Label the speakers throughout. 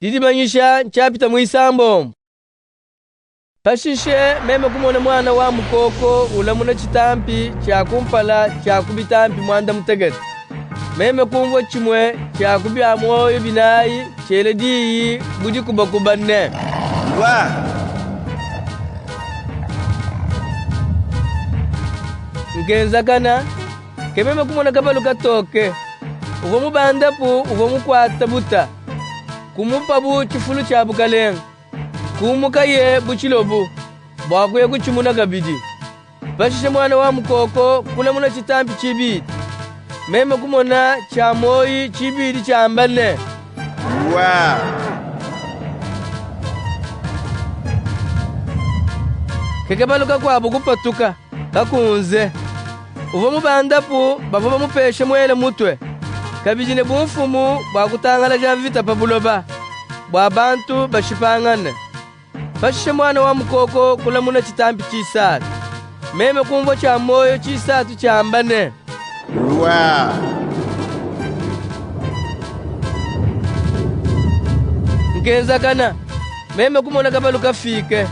Speaker 1: Didimanyisha nshapita muisambombo. Pashishe meme kumona muana wa mukoko ulamuna tshitampi tshia kumpala tshia ku bitampi 18. Meme kumvua tshimue tshia ku bia muoyo binayi tshiela diyi bu dikubakuba ne:
Speaker 2: Lua!
Speaker 1: Nkenzakana, ke meme kumona kabalu katoke. Uvua mubandapu uvua mukuate buta. Kumupabu tshifulu tshia bukalenga. Kumukaye bu tshilobu, bua kuya kutshimuna kabidi. Pashishe muana wa mukoko kulamuna tshitampi tshibidi. Meme kumona tshia muoyi tshibidi tshiamba ne:
Speaker 2: Lua!
Speaker 1: Ke kabalu kakuabu kupatuka, kakunze. Uvua mubandapu bavua bamupeshe muele mutue, kabidi ne bumfumu bua kutangalaja mvita pa buloba, bua bantu bashipangane. Pashishe muana wa mukoko kulamuna tshitampi tshisatu. Meme kumvua tshia muoyo tshisatu tshiamba ne:
Speaker 2: Lua!
Speaker 1: Nkenzakana, meme kumona kabalu kafike.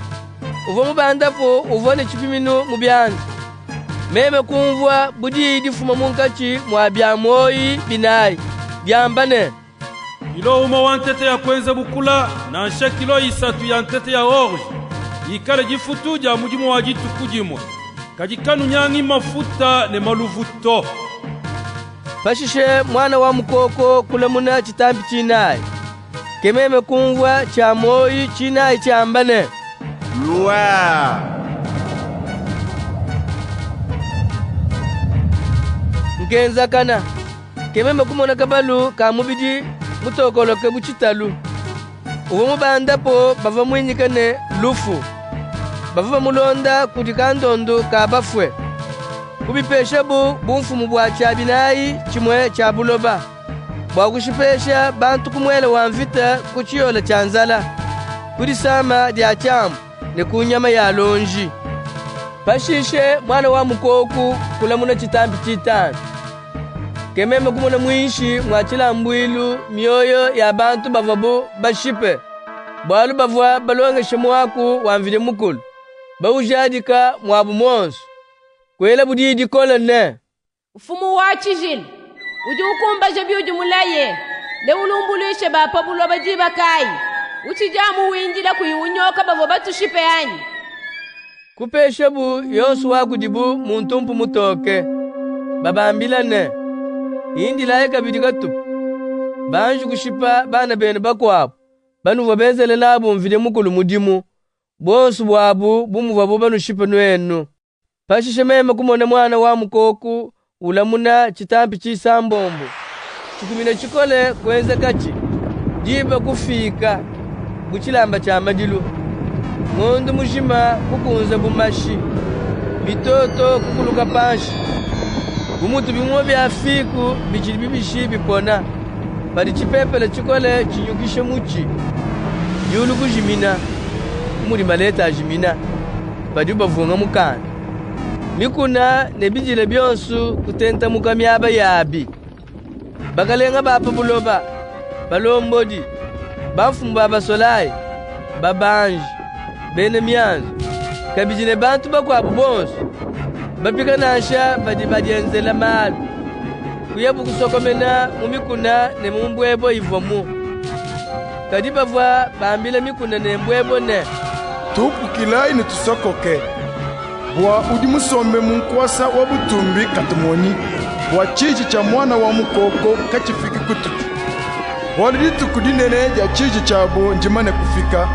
Speaker 1: Uvua mubandapu uvua ne tshipiminu mu bianza. Meme kumvua bu diyi difuma munkatshi mua bia muoyi binayi, diamba ne:
Speaker 3: Kilo umue wa ntete ya kuenza bukula, nansha kilo 3 ya ntete ya orge, ikale difutu dia mudimu wa dituku dimue. Kadi kanunyangi mafuta ne maluvu to.
Speaker 1: Pashishe muana wa mukoko kulamuna tshitampi tshinayi. Ke meme kumvua tshia muoyi tshinayi tshiamba ne:
Speaker 2: Lua!
Speaker 1: Nkenzakana, ke meme kumona kabalu ka mubidi mutokoloke bu tshitalu. Uvua mubandapu bavua muinyike ne Lufu. Bavua bamulonda kudi kandondu ka bafue. Kubipeshabu bumfumu bua tshia binayi tshimue tshia buloba, bua kushipesha bantu ku muele wa mvita, ku tshiyole tshia nzala, ku disama dia tshiambu ne ku nyama ya lonji. Pashishe muana wa mukoku kulamuna tshitampi tshitanu. Ke meme kumona muinshi mua tshilambuilu mioyo ya bantu bavuabu bashipe, bualu bavua balongeshe muaku wa Mvidi Mukulu, baujadika muabu muonso. Kuelabu diyi dikole ne:
Speaker 4: Mfumu wa tshijila, udi ukumbaja biudi mulaye, neulumbuluishe ba pa buloba diba kayi? Utshidi amu windila kuyi unyoka bavua batushipe anyi?
Speaker 1: Kupeshabu yonsu wa kudibu muntumpu mutoke, babambila ne: Indilayi kabidi katupa, banji kushipa bana benu bakuabu, banuvua benzele nabu Mvidi Mukulu mudimu, bonsu buabu bu muvuabu banushipe nuenu. Pashishe meme kumona muana wa mukoku ulamuna tshitampi tshisambombo. Tshikumina tshikole kuenzekatshi, diba kufika bu tshilamba tshia madilu. Ngondu mujima kukunza bu mashi, mitoto kukuluka panshi. Bu mutu bimuma bia fiku bitshidi bibishi bipona, padi tshipepele tshikole tshinyukisha mutshi. Diulu kujimina, bu mudi maleta ajimina, padibu bavunga mukanda. Mikuna ne bidila bionsu kutentamuka miaba yabi. Bakalenga ba pa buloba, balombodi, bamfumu ba basolayi, babanji, bena mianzu, kabidi ne bantu bakuabu bonsu, bapika nansha badi badienzela malu, kuyabu kusokomena mu mikuna ne mu mbuebue ivuamu. Kadi bavua bambila mikuna ne mbuebue ne:
Speaker 5: Tupukilayi ne tusokoke, bua udi musombe mu nkuasa wa butumbi katumonyi, bua tshiji tshia muana wa mukoko katshifiki kutudi. Bualu dituku dinene dia tshiji tshiabu ndimane kufika,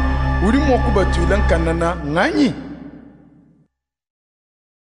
Speaker 5: udi mua kubatuila nkanana nganyi?